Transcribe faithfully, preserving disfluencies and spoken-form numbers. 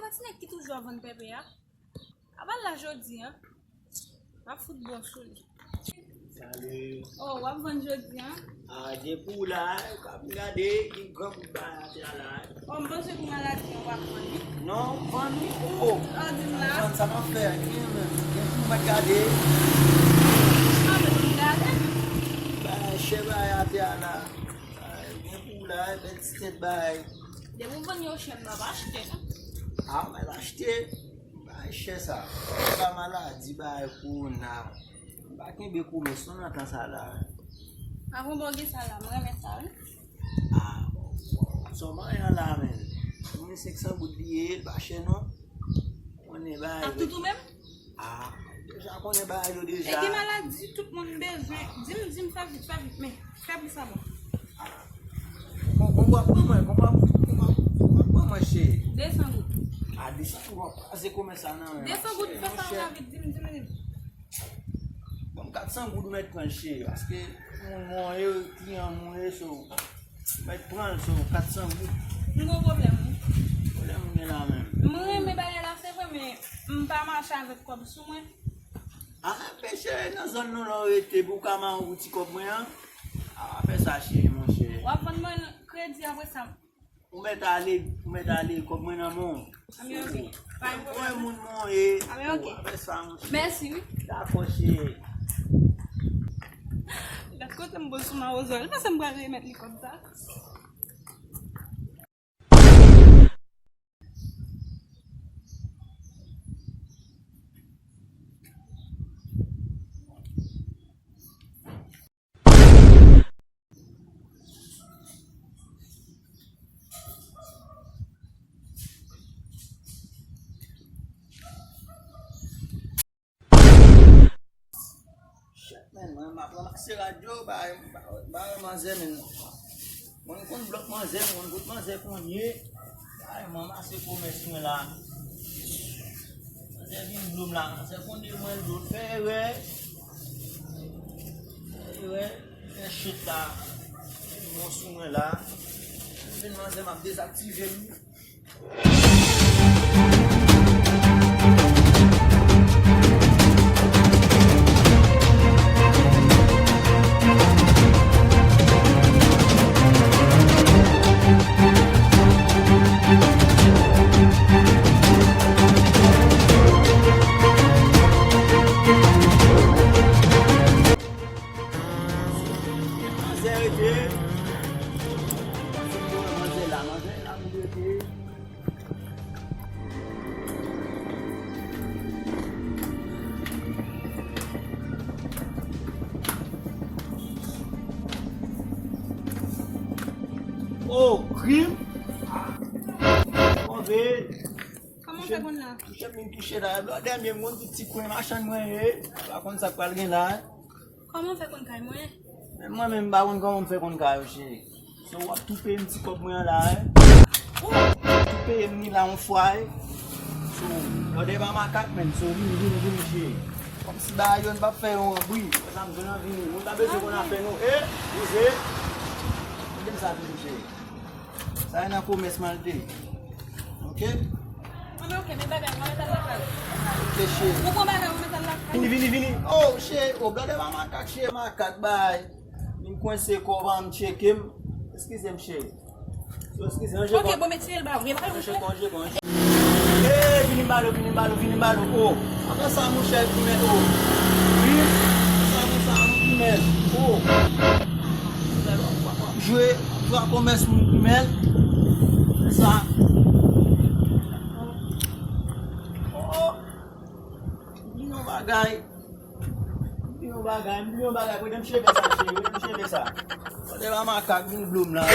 Pati nèg ki toujou ap vann pèpè a. Ap al la jodi a. M ap fout bon sou li. Salut. Oh, w ap vann jodi a? Ah, depi w la, eh, k ap gade, ki gran kout bagay atè a la, eh. Oh, m panse pou maladi an w ap vann wi. Non, m vann wi. Oh, oh. Sa w di m la? Vann sa m ap fè, gen menm, gen pou mèt gade. Ah, men m gade. Bagay chè bagay atè a la. Bagay gen pou w la, eh, bèl ti tèt bagay. Depi w vann yo chè, m ap achte. Ah, mèt achte. Bagay chè sa. Sa maladi, bagay kowona. M pa kenbe komès non nan tan sa la. Avan bò gen sa la, m renmen sa wi. Ah, bon, bon. Sa w manyen an la, men. Mwen senk san goud li ye, l pa chè non. Konnen bagay. Ak tout ou menm? Ah, deja konnen bagay yo deja. E gen maladi, tout moun bezwen. Di m, di m, fè vit, fè vit, men. Fè plis avan. Kon, kon w ap pran mwen, kon w ap, kon w ap, kon w ap pran mwen, cheri. De san goud. A de san goud, w ap kraze komès sa nan men m. De san goud, fè sa rapid, di m, di m, di m. Bon, kat san goud ou mèt pran l, cheri, paske moun mwen ye, kliyan mwen ye, so, ou mèt pran l, so, kat san goud. M gon pwoblèm wi. Pwoblèm ou gen la menm? M renmen bagay la, se vre, men m pa mache avèk kòb sou mwen. Ah, men cheri, nan zòn nou la w rete, pou w ka mare yon ti kòb mwen an. Ah, pa fè sa, cheri, monchè. W ap vann mwen kredi apre sa. Ou mèt ale, ou mèt ale, kòb mwen nan men w. A men oke. Pa gen pwoblèm. Mwen moun mwen ye. A men oke. Ou ap fè sa, monchè. Mèsi wi. Dakò, cheri. Gad kote m boz sou mawozo a. Li panse m pral remèt li kòb sa. Shit, man, mwen, m ap ranmase rad yo, bay, bay, bay manzè, men. Mwen konn blòk manzè, mwen konn kote manzè konn ye. Bay, mwen ranmase komès mwen la. Manzè vin dlo m la, manzè konn de mwen dlo. Fè erè. Fè erè. Fè shit la. Bon sou mwen la. Vin manzè, m ap dezaktive m. Manzè rete. Manzè la, manzè la, manzè rete. Oh, krim! Move! Kòman w fè konn la? Touche m vin touche la. Blòdè m ye, m konn tout ti kwen machann mwen ye. Pa konn sa k pral gen la. Kòman w fè konn kay mwen? Men mwen menm m pa konn kòman m fè konn kay ou, cheri. So w ap tou peye m ti kòb mwen an la, wi. Ou ap tou peye m ni la yon fwa, wi. So, blòdè pa makak menm, so vini, vini, vini, cheri. Kòmsi bagay yo n p ap fè yo an bri. Sa m jwenn an vini. Moun pa bezwen konn afè nou. E, rive. Kite m sa vini, cheri. Sa e nan komès mwen l te ye. Oke? Anben oke, men bagay mwen mèt al lakay. Oke, cheri. Ou pran bagay mwen mèt al lakay. Vini, vini, vini. Oh, cheri. Oh, blòdè pa makak, cheri, makak, bay. Vin kwense kò w pa janm tcheke m. Eskize m, cheri. So, eskize, ranje kò. Oke, bon, men tire l ba ou. Ranje kò, ranje kò, ranje kò. Hey, vini m ba l, vini m ba l, vini m ba l. Oh, apa sa, monchè, goumen, oh. Wi, apa sa, apa sa, goumen, oh. W ap jwe, w ap jwe a komès moun goumen. Sa. Oh, oubli yon bagay. Oubli yon bagay, oubli yon bagay. Kote m cheve sa, cheri? Kote m cheve sa? Kote pa makak vin dlo m la?